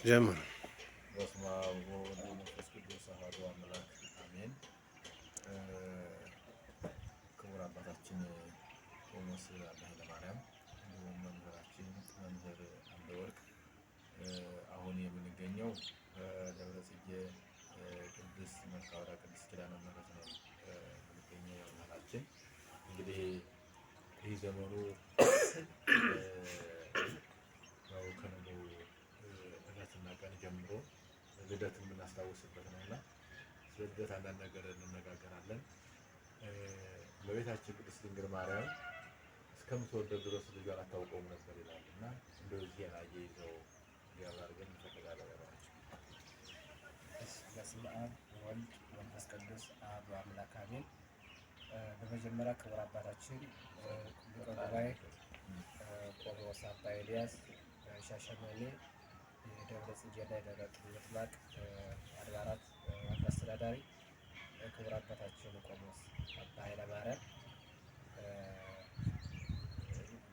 ጀምር። በስመ አብ ወወልድ ወመንፈስ ቅዱስ አሐዱ አምላክ አሜን። ክቡር አባታችን ቆሞስ አባ ኃይለማርያም እንዲሁም መምህራችን መምህር አምደወርቅ፣ አሁን የምንገኘው በደብረ ጽጌ ቅድስት መልክዓ ቅድስት ኪዳነ ምሕረት ነው የምንገኘው። መምህራችን፣ እንግዲህ ይህ ዘመኑ ያው ከነገው ዕለትና ቀን ጀምሮ ልደትን የምናስታውስበት ነው እና ስለ ልደት አንዳንድ ነገር እንነጋገራለን። እመቤታችን ቅድስት ድንግል ማርያም እስከምትወለድ ድረስ ልጇን አታውቀውም ነበር ይላል እና እንደው እዚህን አያይዘው እንዲያብራሩልን እንፈልጋለን። በስመ አብ ወወልድ ወመንፈስ ቅዱስ አሐዱ አምላክ አሜን። በመጀመሪያ ክቡር አባታችን ሊቀ ጉባኤ ቆሞስ አባ ኤልያስ፣ ሻሸመኔ የደብረ ጽጌና የደብረ ምጥማቅ አድባራት ዋና አስተዳዳሪ፣ ክቡር አባታችን ቆሞስ አባ ኃይለማርያም፣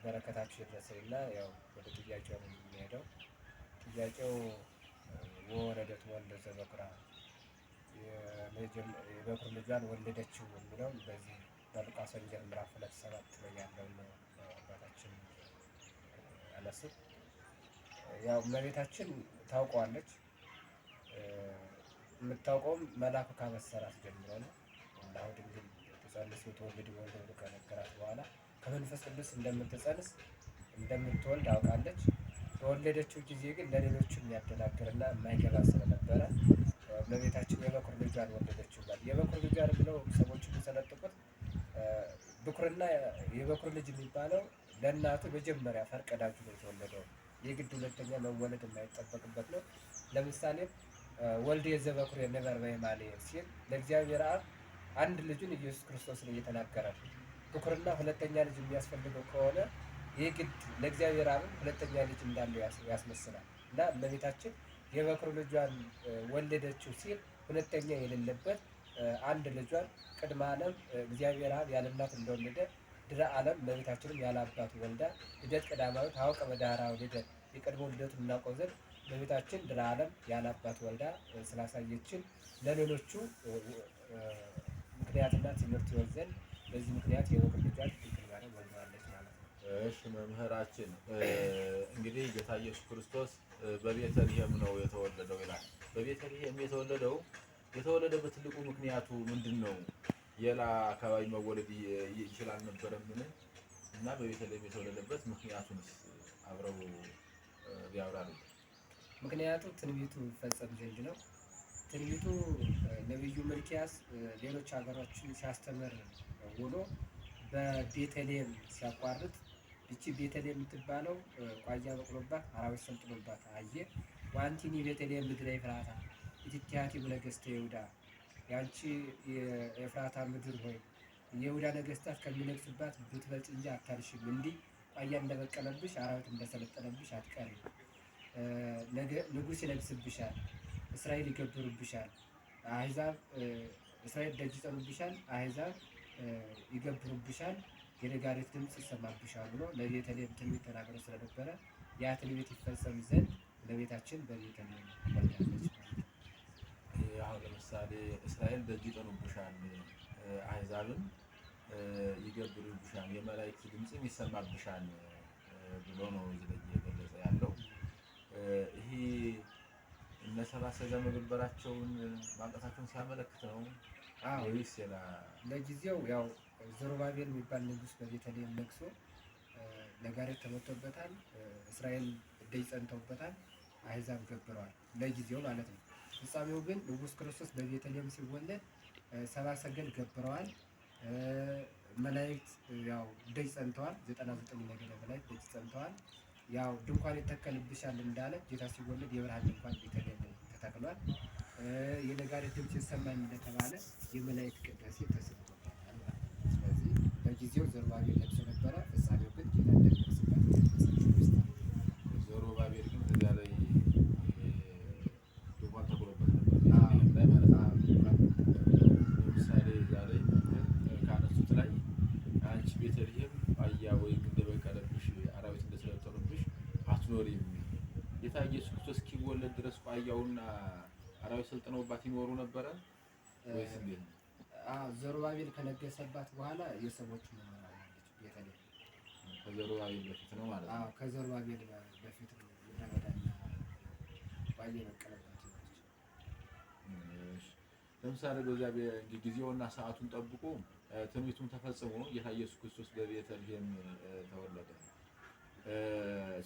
በረከታችሁ ይድረሰኝና ያው ወደ ጥያቄው ነው የምንሄደው። ጥያቄው ወወለደት ወልደ ዘበኩራ፣ የበኩር ልጇን ወለደችው የሚለው በዚህ በሉቃስ ወንጌል ምዕራፍ 2:7 ላይ ያለውን ነው አባታችን ያነሱት። ያው እመቤታችን ታውቀዋለች። የምታውቀውም መልአኩ ካበሰራት ጀምሮ ነው። እነሆ ድንግል ትፀንስ ወትወልድ ወልደ ብሎ ከነገራት በኋላ ከመንፈስ ቅዱስ እንደምትጸንስ እንደምትወልድ አውቃለች። በወለደችው ጊዜ ግን ለሌሎቹ የሚያደናግርና የማይገባ ስለነበረ እመቤታችን የበኩር ልጇን ወለደችው። የበኩር ልጇን ብለው ሰዎች የሚሰነጥቁት ብኩርና የበኩር ልጅ የሚባለው ለእናቱ መጀመሪያ ፈርቀዳጁ ነው የተወለደው። የግድ ሁለተኛ መወለድ የማይጠበቅበት ነው። ለምሳሌ ወልድ የዘበኩር ንበር በየማኔ ሲል ለእግዚአብሔር አብ አንድ ልጁን ኢየሱስ ክርስቶስን እየተናገረ ነው። ብኩርና ሁለተኛ ልጅ የሚያስፈልገው ከሆነ የግድ ለእግዚአብሔር አብም ሁለተኛ ልጅ እንዳለው ያስመስላል እና እመቤታችን የበኩር ልጇን ወለደችው ሲል ሁለተኛ የሌለበት አንድ ልጇን ቅድመ ዓለም እግዚአብሔር አብ ያለ እናት እንደወለደ ድረ ዓለም እመቤታችንም ያለ አባት ወልዳ ልደት ቀዳማዊ ታወቀ በዳህራዊ ልደት፣ የቀድሞ ልደቱን እናውቀው ዘንድ እመቤታችን ድረ ዓለም ያለ አባት ወልዳ ስላሳየችን ለሌሎቹ ምክንያትና ትምህርት ይሆን ዘንድ በዚህ ምክንያት የበኩር ልጇን ድንግል ማርያም ወልደዋለች ማለት ነው። እሺ መምህራችን፣ እንግዲህ ጌታ ኢየሱስ ክርስቶስ በቤተልሔም ነው የተወለደው ይላል። በቤተልሔም የተወለደበት ትልቁ ምክንያቱ ምንድን ነው? ሌላ አካባቢ መወለድ ይችላል አልነበረምን? እና በቤተልሔም የተወለደበት ምክንያቱንስ አብረው ቢያብራሩ። ምክንያቱ ትንቢቱ ይፈጸም ዘንድ ነው። ትንቢቱ ነቢዩ ሚልክያስ ሌሎች ሀገሮችን ሲያስተምር ውሎ በቤተልሔም ሲያቋርጥ ይቺ ቤተልሔም የምትባለው ቋያ በቅሎባት አራዊት ሰልጥኖባት አየ። ወአንቲኒ ቤተልሔም ምድረ ኤፍራታ ኢትቴሐቲ እምነገሥተ ይሁዳ፣ ያንቺ የኤፍራታ ምድር ሆይ የይሁዳ ነገስታት ከሚነግሱባት ብትበልጭ እንጂ አታንሽም። እንዲህ ቋያ እንደበቀለብሽ አራዊት እንደሰለጠነብሽ አትቀሪም። ንጉሥ ይነግስብሻል፣ እስራኤል ይገብሩብሻል፣ አሕዛብ እስራኤል ደጅ ይጠኑብሻል፣ አሕዛብ ይገብሩብሻል፣ የነጋሪት ድምፅ ይሰማብሻል ብሎ ለቤተልሔም ትንቢት ተናግሮ ስለነበረ ያ ትንቢት ይፈጸም ዘንድ እመቤታችን በቤተልሔም ወልዳለች ማለት ነው። አሁን ለምሳሌ እስራኤል ደጅ ይጠኑብሻል፣ አሕዛብም ይገብሩብሻል፣ የመላእክት ድምፅም ይሰማብሻል ብሎ ነው እዚህ ላይ እየገለጸ ያለው። ይሄ እነ ሰብአ ሰገል መገበራቸውን ማምጣታቸውን ሲያመለክት ነው ወይስ ሌላ? ለጊዜው ያው ዘሩባቤል የሚባል ንጉሥ በቤተልሔም ነግሶ ነጋሪት ተመቶበታል። እስራኤል ደጅ ጸንተውበታል። አሕዛብ ገብረዋል። ለጊዜው ማለት ነው። ፍጻሜው ግን ንጉሥ ክርስቶስ በቤተልሔም ሲወለድ ሰብአ ሰገል ገብረዋል። መላእክት ያው ደጅ ጸንተዋል። 99 ነገደ መላእክት ደጅ ጸንተዋል። ያው ድንኳን ይተከልብሻል እንዳለ ጌታ ሲወለድ የብርሃን ድንኳን ቤተልሔም ተተክሏል። የነጋሪት ድምፅ ይሰማል እንደተባለ የመላእክት ቅዳሴ ተሰጥቶበታል ማለት ነው። ስለዚህ በጊዜው ዘሩባቤል ለብሶ ነበረ። ፍጻሜው ግን ጌታ እንደሚነግስባት ነው። ዘሩባቤል ግን እዚያ ላይ ድንኳን ተክሎበት ነበር ቤተልሔም ላይ ማለት ነው። ለምሳሌ እዚያ ላይ መምህር ካነሱት ላይ አንቺ ቤተልሔም አያ ወይም እንደበቀለብሽ አራዊት እንደሰለጠኑብሽ አትኖሪም፣ ጌታ ኢየሱስ ክርስቶስ እስኪወለድ ልደት ድረስ ቋያውና አራዊት ሰልጥነውባት ይኖሩ ነበረ ወይስ እንዴት ነው? አዎ፣ ዘሩባቤል ከነገሰባት በኋላ የሰዎቹ መኖሪያ ሆናለች ቤተልሔም። ከዘሩባቤል በፊት ነው ማለት አዎ ነው። ከዘሩባቤል በፊት ነው ምድረ በዳና ቋያ የበቀለባት የሆነች። እሺ። ለምሳሌ በዚያ እንግዲህ ጊዜውና ሰዓቱን ጠብቆ ትንቢቱም ተፈጽሞ ጌታ ኢየሱስ ክርስቶስ በቤተልሔም ተወለደ።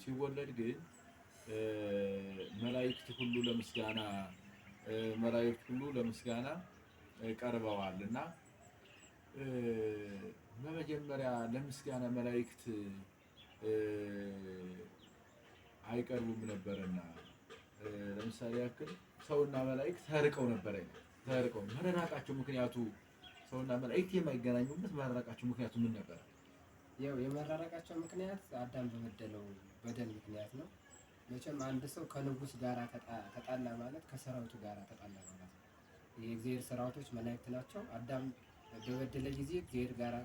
ሲወለድ ግን መላእክት ሁሉ ለምስጋና መላእክት ሁሉ ለምስጋና ቀርበዋል እና በመጀመሪያ ለምስጋና መላእክት አይቀርቡም ነበርና ለምሳሌ ያክል ሰውና መላእክት ተርቀው ነበረ። ተርቀው መራራቃቸው ምክንያቱ ሰውና መላእክት የማይገናኙበት መራራቃቸው ምክንያቱ ምን ነበረ? ያው የመራራቃቸው ምክንያት አዳም በበደለው በደል ምክንያት ነው። መቼም አንድ ሰው ከንጉስ ጋር ተጣላ ማለት ከሰራዊቱ ጋር ተጣላ ማለት ነው። የእግዚአብሔር ሰራዊቶች መላእክት ናቸው። አዳም በበደለ ጊዜ እግዚአብሔር ጋር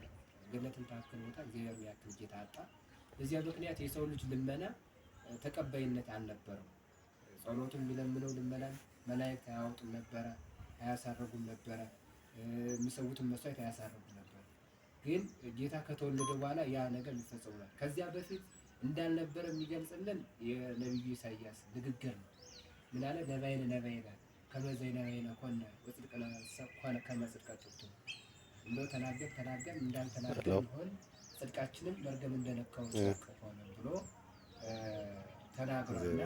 ገነትን ታክል ቦታ እግዚአብሔር ያክል ጌታ አጣ። በዚያ ምክንያት የሰው ልጅ ልመና ተቀባይነት አልነበረው። ጸሎቱን የሚለምነው ልመናን መላእክት አያወጡም ነበረ፣ አያሳርጉም ነበረ፣ የሚሰዉትን መስዋዕት አያሳርጉም ነበረ። ግን ጌታ ከተወለደ በኋላ ያ ነገር የሚፈጸሙ ነው። ከዚያ በፊት እንዳልነበረ የሚገልጽልን የነቢዩ ኢሳያስ ንግግር ነው። ምን አለ? ነባይነ ነባይነ ከመ ዘይነበይነ ኮነ ወጽድቅነ ኮነ ከመ ጽድቀ ጥብቱ። እንደው ተናገር ተናገር እንዳልተናገር ሆን ጽድቃችንም መርገም እንደነካው ጨርቅ ሆነ ብሎ ተናግሯልና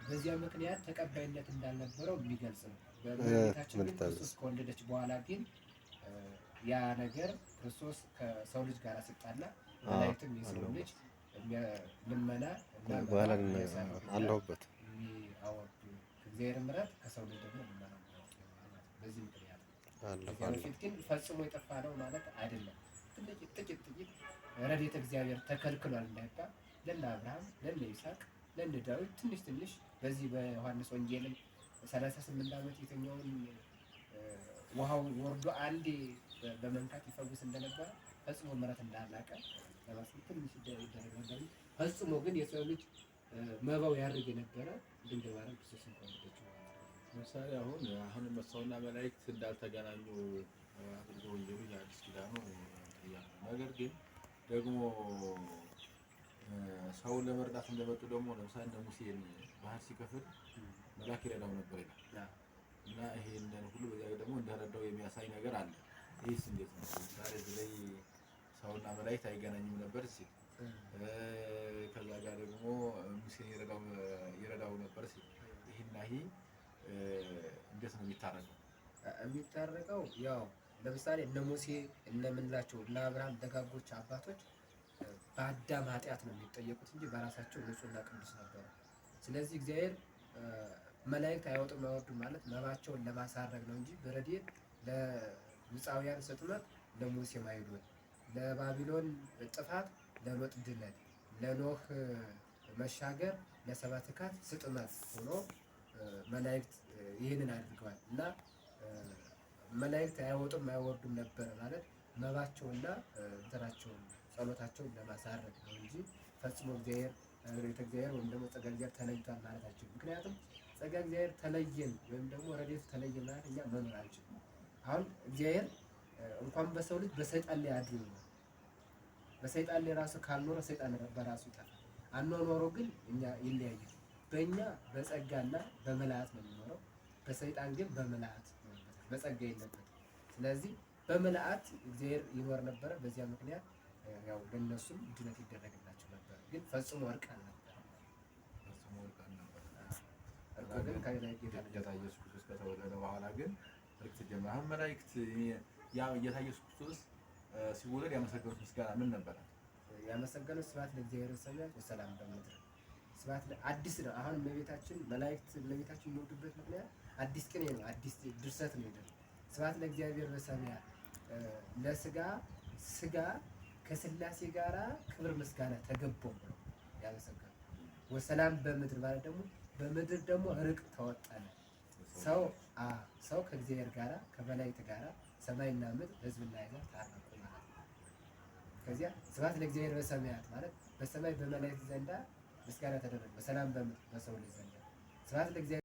በዚያ ምክንያት ተቀባይነት እንዳልነበረው የሚገልጽ ነው። በእመቤታችን ግን ክርስቶስ ከወለደች በኋላ ግን ያ ነገር ክርስቶስ ከሰው ልጅ ጋር ሲጣላ መላእክትም የሰው ልጅ ልመና እና በኋላ የሚያሳርጉና አለሁበት። የሚያወርዱ ከእግዚአብሔር ምሕረት ከሰው ልጅ ደግሞ ልመና የሚያወጡ ይሆናል ማለት ነው። በዚህ ምክንያት ነው። አለሁ ከዚያ አለሁ። በፊት ግን ፈጽሞ የጠፋ ነው ማለት አይደለም። ጥቂት ጥቂት ጥቂት ረድኤተ እግዚአብሔር ተከልክሏል እንዳይባል ለነ አብርሃም፣ ለነ ይስሐቅ፣ ለነ ዳዊት ትንሽ ትንሽ በዚህ በዮሐንስ ወንጌልም 38 ዓመት የተኛውን ውሃው ወርዶ አንዴ በመንካት ይፈውስ እንደነበረ ፈጽሞ ምሕረት እንዳላቀ ለማስመ ትንሽ ይደረግ ነበር። ፈጽሞ ግን የሰው ልጅ መባው ያድርግ የነበረ ድንግል ማርያም ክርስቶስን ከወለደችው በኋላ ነው። ለምሳሌ አሁን ሰውና መላእክት እንዳልተገናኙ አድርጎ ወንጌሉ የአዲስ ኪዳኑ እያለ ነው። ነገር ግን ደግሞ ሰውን ለመርዳት እንደመጡ ደግሞ ለምሳሌ እነ ሙሴን ባህር ሲከፍል መልአክ ይረዳው ነበር ይላል እና ይሄንን ሁሉ በዚያ ደግሞ እንደረዳው የሚያሳይ ነገር አለ። ይህስ እንዴት ነው? ለምሳሌ እዚህ ላይ ሰውና መላእክት አይገናኙም ነበር ሲል ከዛ ጋር ደግሞ ሙሴን ይረዳው ነበር ሲል ይህና ይሄ እንዴት ነው የሚታረቀው? የሚታረቀው ያው ለምሳሌ እነ ሙሴ እነ ምንላቸው እነ አብርሃም ደጋጎች አባቶች በአዳም ኃጢአት ነው የሚጠየቁት እንጂ በራሳቸው ንጹሕና ቅዱስ ነበሩ። ስለዚህ እግዚአብሔር መላእክት አይወጡም አይወርዱም ማለት መባቸውን ለማሳረግ ነው እንጂ በረድኤት ለግብፃውያን ስጥመት ለሙሴ ማይዶን፣ ለባቢሎን ጥፋት ለሎጥ ድነት፣ ለኖህ መሻገር ለሰባ ትካት ስጥመት ሆኖ መላእክት ይህንን አድርገዋል እና መላእክት አይወጡም አይወርዱም ነበረ ማለት መባቸውና እንትናቸውን ጸሎታቸውን ለማሳረግ ነው እንጂ ፈጽሞ እግዚአብሔር ረድኤተ እግዚአብሔር ወይም ደግሞ ጸጋ እግዚአብሔር ተለይቷል ማለት አይችልም። ምክንያቱም ጸጋ እግዚአብሔር ተለየን ወይም ደግሞ ረድኤቱ ተለየን ማለት እኛ መኖር አንችልም። አሁን እግዚአብሔር እንኳን በሰው ልጅ በሰይጣን ላይ አድሮ ነው። በሰይጣን ላይ ራሱ ካልኖረ ሰይጣን በራሱ ይጠፋል። አኗኗሮ ግን እኛ ይለያያል። በእኛ በጸጋና በመላእክት ነው የሚኖረው፣ በሰይጣን ግን በመላእክት ይኖርበታል፣ በጸጋ የለበትም። ስለዚህ በመላእክት እግዚአብሔር ይኖር ነበረ። በዚያ ምክንያት ያው ለነሱም ድነት ይደረግላቸው ነበር። ግን ፈጽሞ እርቅ አልነበረም። ፈጽሞ እርቅ አልነበረም። እርቁ ግን ከላይ ጌታ ጌታ ኢየሱስ ክርስቶስ ከተወለደ በኋላ ግን እርቅ ተጀመረ። አሁን መላእክት ያ ጌታ ኢየሱስ ክርስቶስ ሲወለድ ያመሰገኑት ምስጋና ምን ነበረ? ያመሰገኑት ስብሐት ለእግዚአብሔር በሰማያት ወሰላም በምድር። ስብሐት አዲስ ነው። አሁን እመቤታችን መላእክት እመቤታችን የሚወዱበት ምክንያት አዲስ ቅኔ ነው፣ አዲስ ድርሰት ነው። ይደር ስብሐት ለእግዚአብሔር በሰማያት ለስጋ ስጋ ከስላሴ ጋራ ክብር ምስጋና ተገባው ብለው ያመሰገኑ። ወሰላም በምድር ማለት ደግሞ በምድር ደግሞ እርቅ ተወጠነ። ሰው ሰው ከእግዚአብሔር ጋራ ከመላእክት ጋራ ሰማይና ምድር ሕዝብና አሕዛብ ታረቁ ማለት ነው። ከዚያ ስብሐት ለእግዚአብሔር በሰማያት ማለት በሰማይ በመላእክት ዘንዳ ምስጋና ተደረገ፣ በሰላም በምድር በሰው ልጅ ዘንዳ ስብሐት ለእግዚአብሔር።